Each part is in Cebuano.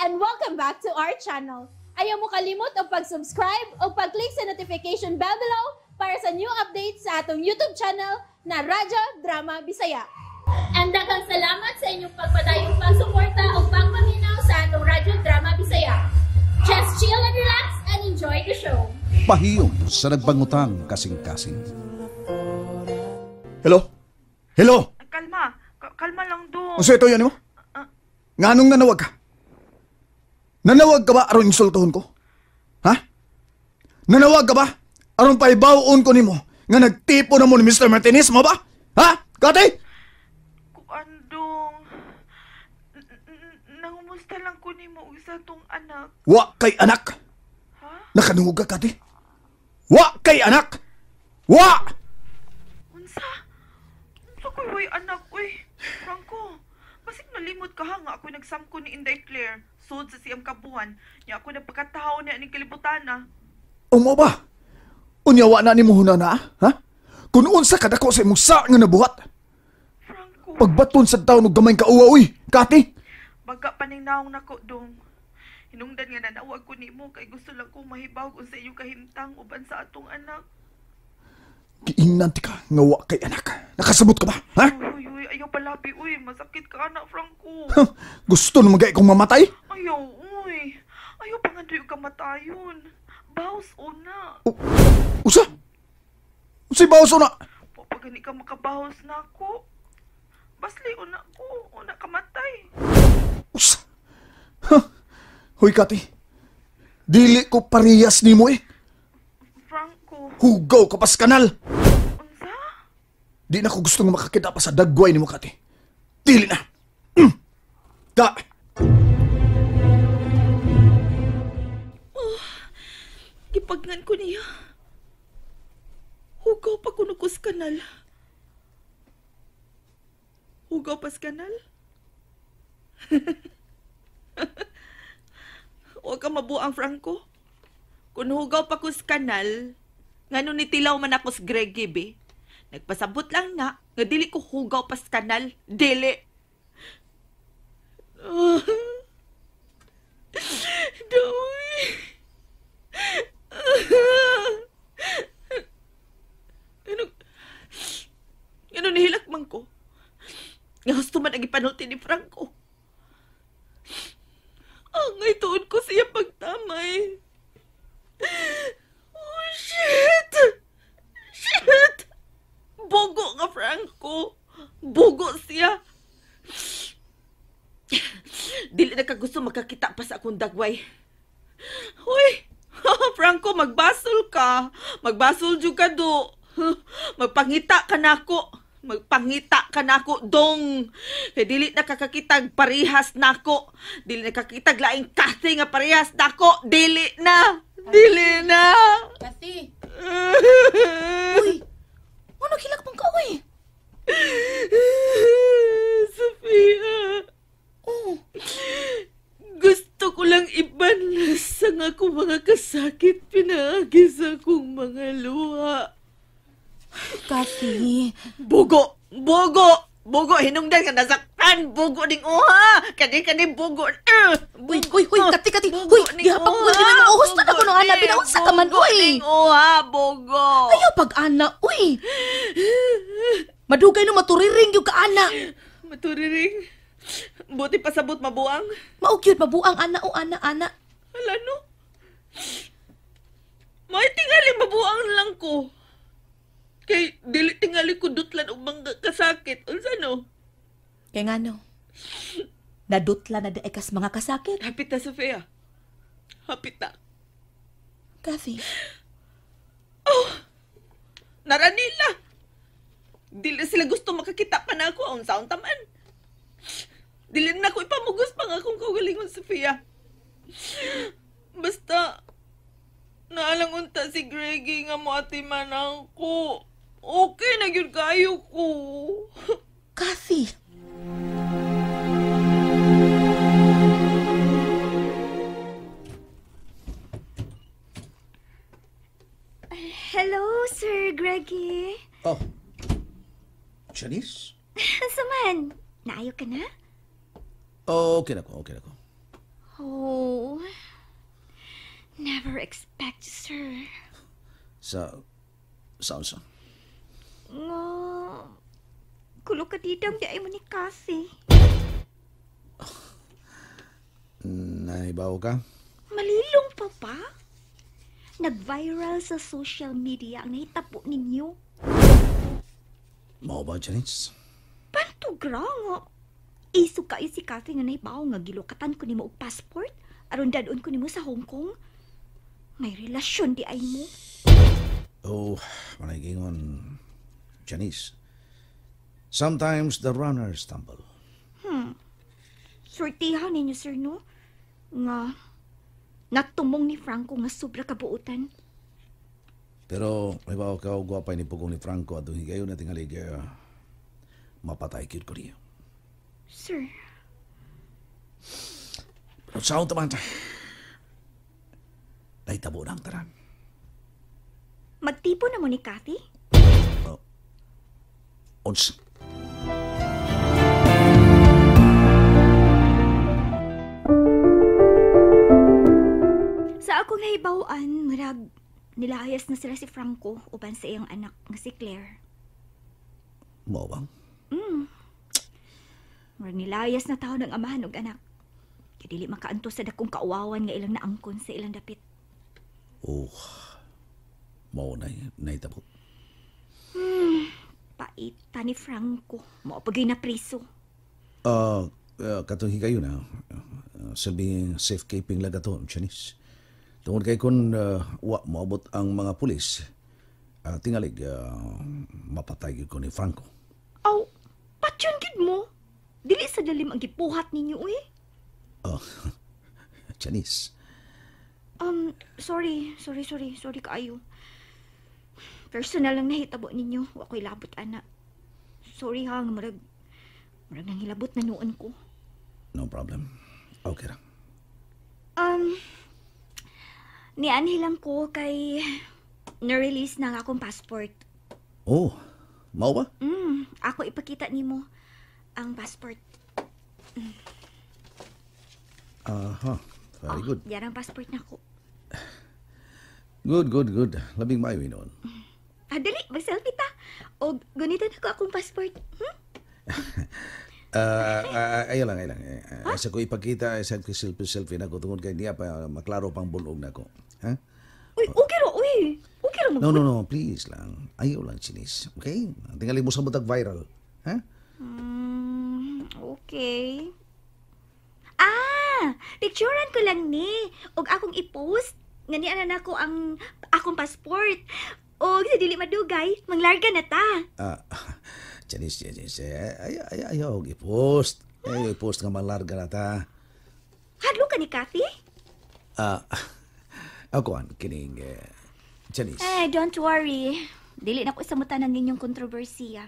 And welcome back to our channel. Ayaw mo kalimot og pag-subscribe o pag-click sa notification bell below para sa new updates sa atong YouTube channel na Radyo Drama Bisaya. And daghang salamat sa inyong pagpadayong pagsuporta o pagpaminaw sa atong Radyo Drama Bisaya. Just chill and relax and enjoy the show. Pahiyom sa nagbangutang kasing-kasing. Hello? Hello? Kalma. Kalma lang do. Unsa ito yan mo? Nganong nanawag ka? Nanawag ka ba aron insultuhon ko? Ha? Nanawag ka ba aron paibawon ko nimo nga nagtipo na mo ni Mr. Martinez mo ba? Ha? Kati? Kuandong. Nangumusta lang ko nimo og sa tong anak. Wa kay anak. Ha? Nakanungog ka, Kati? Wa kay anak. Wa! Unsa? Unsa ko'y way anak, uy? Franco, basig nalimot ka ha nga ako'y nagsamko ni Inday Claire. Sud sa siyang kabuhan. Nya ako nagpakatawo niya ning kalibutan na. Umo ba? Unya wa na nimo hunana, ha? Kung unsa kadako sa imong sa nga nabuhat. Franco. Pagbaton sa taon og gamay ka uwa, uy, Kati. Baga pa ning naong nako dong. Hinungdan nga nanawag ko nimo kay gusto lang kong mahibaw unsa iyong kahimtang uban sa atong anak. Giingnan ti ka nga wa kay anak. Nakasabot ka ba? Ha? Uy, uy, ayaw palabi, uy. Masakit ka, anak, Franco. Gusto na magay kong mamatay? Ayaw, uy. Ayaw pa nga doon kamatayon. Bawas una. Usa? Usay bawas una? Papagani ka makabawas na ako. Basli, una ko. Una kamatay. Usa? Ha? Hoy, Kati. Dili ko parehas nimo eh. Franco. Hugaw ka pas kanal. Unsa? Di na ko gusto nga makakita pa sa dagway nimo, Kati. Dili na. Da. Oh, gipagnan ko niya. Hugaw pa kuno ko sa kanal. Hugaw pa sa kanal? Huwag ka mabuang, Franco. Kung hugaw pa ko sa kanal, ngano ni tilaw man ako sa Greg Gibby. Nagpasabot lang na, nga dili ko hugaw pa sa kanal. Dili. Doy. Ano nihilak man ko? Nga gusto man ang ipanulti ni Franco. Ang ituon ko siya pagtamay. Oh, shit! Shit! Bugo nga, Franco. Bugo siya. Dili na ka gusto makakita pa sa akong dagway. Hoy! Franco, magbasol ka. Magbasol jud ka do. Magpangita ka nako. Magpangita ka nako, dong. Kay dili na kakakitag parehas nako. Dili na kakitag laing Kathy nga parehas nako. Dili na. Dili na. Kathy. Uy. Ano hilak pang ka, uy? Sophia. Oh. Gusto ko lang ibanlas ang akong mga kasakit pinaagi sa akong mga luha. Kathy. Bugo! Bugo! Bugo! Hinungdan ka nasaktan! Bugo ning uha! Kani-kani bugo! Uy, uy, uy! Kathy, Kathy! Uy, gihapag ko gina ng uhos na ako ng ana. Binaunsa ka man, uy! Bugo ning uha! Bugo! Ayaw pag-ana, uy! Madugay no maturiring yung ka-ana. Maturiring? Buti pasabot mabuang. Mao gyud mabuang ana o ana ana. Hala no. May tingali mabuang lang ko. Kay dili tingali ko dutlan og mga kasakit. Unsa no? Kay ngano? Nadutlan na di kas mga kasakit. Hapit na, Sofia. Hapit na. Kathy. Oh! Naranila! Dili sila gusto makakita pa na ako. Unsa unta man. Dili na ako ipamugos pa nga akong kaugalingon, Sofia. Basta, naalang unta si Greggy nga moatiman ako. Okay na gyud kayo ko. Kathy! Hello, Sir Greggy. Oh, Janice? Saman, naayo ka na? Oh, okay na ko, okay na ko. Oh, never expect, sir. Sa unsa? Nga, kulo ka didang di ay mo ni Kathy. Naibaw ka? Malilong pa pa? Nag-viral sa social media ang nahitapo ninyo. Mao ba, Janice? Pantugra nga. Iso kayo si Kathy nga naibaw nga gilukatan ko nimo og passport aron dadon ko nimo sa Hong Kong. May relasyon di ay mo. Oh, managingon, Janice. Sometimes the runners stumble. Sortihan ninyo, sir, no? Nga, natumong ni Franco nga sobra kabuutan. Pero, may bawa ka o gwapay ni Pugong ni Franco at higayon na tingalig, mapatay cute ko niya. Sir. Pero saan taman? Naitabo na ang tanan. Magtipo na mo ni Kathy? Oh. Ons. Sa akong nahibaw-an, murag nilayas na sila si Franco uban sa iyang anak nga si Claire. Mao ba? Murag nilayas na taon ang amahan og anak. Kaya dili makaanto sa dakong kauwawan nga ilang naangkon sa ilang dapit. Oh, mao na naitabo. Paita ni Franco. Mao pagay na priso. Katong higayon na. Silbing safekeeping lang ato, Janice. Tungod kay kung wa moabot ang mga pulis, tingalig mapatay ko ni Franco. Aw, patyon gid mo. Dili sa dalim ang gipuhat ninyo eh. Oh, Janice. Sorry kaayo. Personal lang nahitabo ninyo. Wa ko'y labot, ana. Sorry ha, murag nang hilabot na noon ko. No problem. Okay ra. Nianhi lang ko kay na-release na ang akong passport. Oh, mao ba? Ako ipakita nimo ang passport. Aha, very good. Yan ang passport nako. Good. Labing maayo noon. Ah, dali, mag-selfie ta. O gunitan ako akong passport. Ayaw lang. Huh? Sa ko ipakita, sa ko selfie na ko tungod kay niya pa maklaro pang bulog na ko. Ha? Uy, okay ra, uy. Okay ra mag. No, please lang. Ayaw lang, Chinis. Okay? Tingali mo sa mutag viral. Ha? Okay. Ah, picturean ko lang ni. Og akong i-post. Nga niya na nako ang akong passport. Og sa dili madugay, manglarga na ta. Janice, ayaw i-post. Ayaw i-post nga manglarga na ta. Hadlo ka ni Kathy? Ako an, kining Janice. Eh, don't worry. Dili na ko isamutan ang inyong kontrobersiya.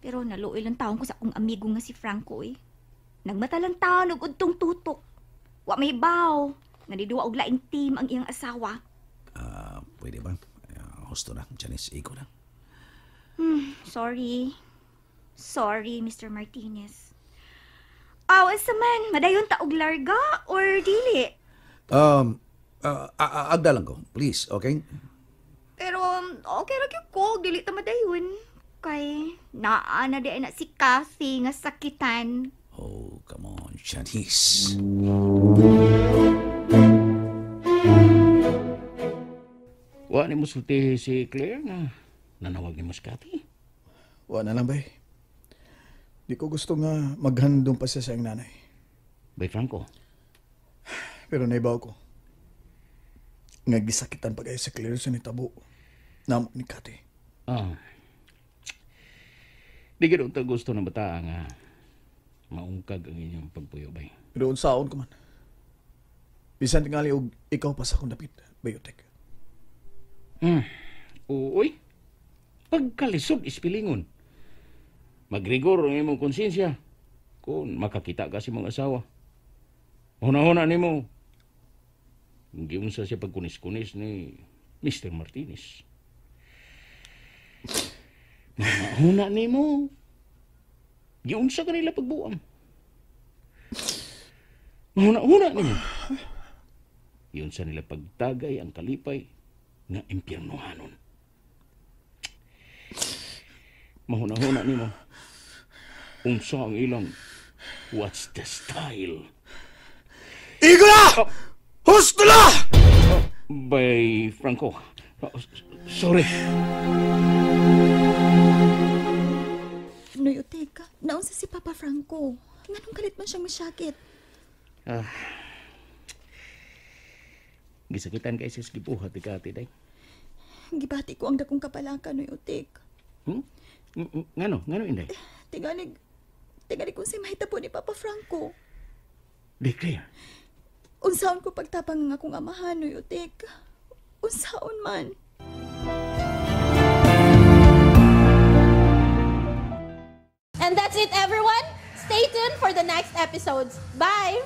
Pero naluoy lang taon ko sa akong amigo nga si Franco eh. Nagmata lang taon og udtong tutok. Wa may hibaw. Nga niduwa og laing team ang iyang asawa. Pwede ba? Husto na, Janice. Ikaw na. Sorry. Sorry, Mr. Martinez. Aw, asa man, madayon ta og larga or dili? Agda lang ko, please, okay? Pero okay ra gyud ko, dili ta madayon. Kay naa na di na si Kathy nga sakitan. Oh, come on, Janice. Wa ni mo sulti si Claire nga nanawag ni mo si Kathy. Wa na lang, bay. Di ko gusto nga maghandong pa siya sa iyang nanay. Bay Franco. Pero naibaw ko. Nga gisakitan pa kayo si Claire sa nitabo. Namo ni Kathy. Ah. Di ganoon ta gusto ng bata nga maungkag ang inyong pagpuyo, bay. Pero unsaon ko man. Bisan tingali og ikaw pa sa akong dapit, Biotech. Uy. Pagkalisod ispilingon. Magrigor ang imong konsensya kung makakita ka sa imong asawa. Huna-huna nimo. Giunsa siya pagkunis-kunis ni Mr. Martinez. Huna nimo. Giunsa ka nila pagbuang. Mahuna-huna nimo. Yun sa nila pagtagay ang kalipay nga impyernohanon. Mahuna-huna nimo. Unsa ang ilang what's the style? Igo na! Husto na! By Franco. Oh, sorry. Noy, teka. Naunsa si Papa Franco. Nganong kalit man siyang masyakit? Gisakitan kay sis gibuhat ni Kati day. Gibati ko ang dakong kapalaka, Noy Utik. Hmm? Ngano? Ngano inday? Tingalig, tingalig kung si mahitabo ni Papa Franco. Di clear. Unsaon ko pagtapang ang akong amahan, Noy Utik. Unsaon man. And that's it, everyone. Stay tuned for the next episodes. Bye!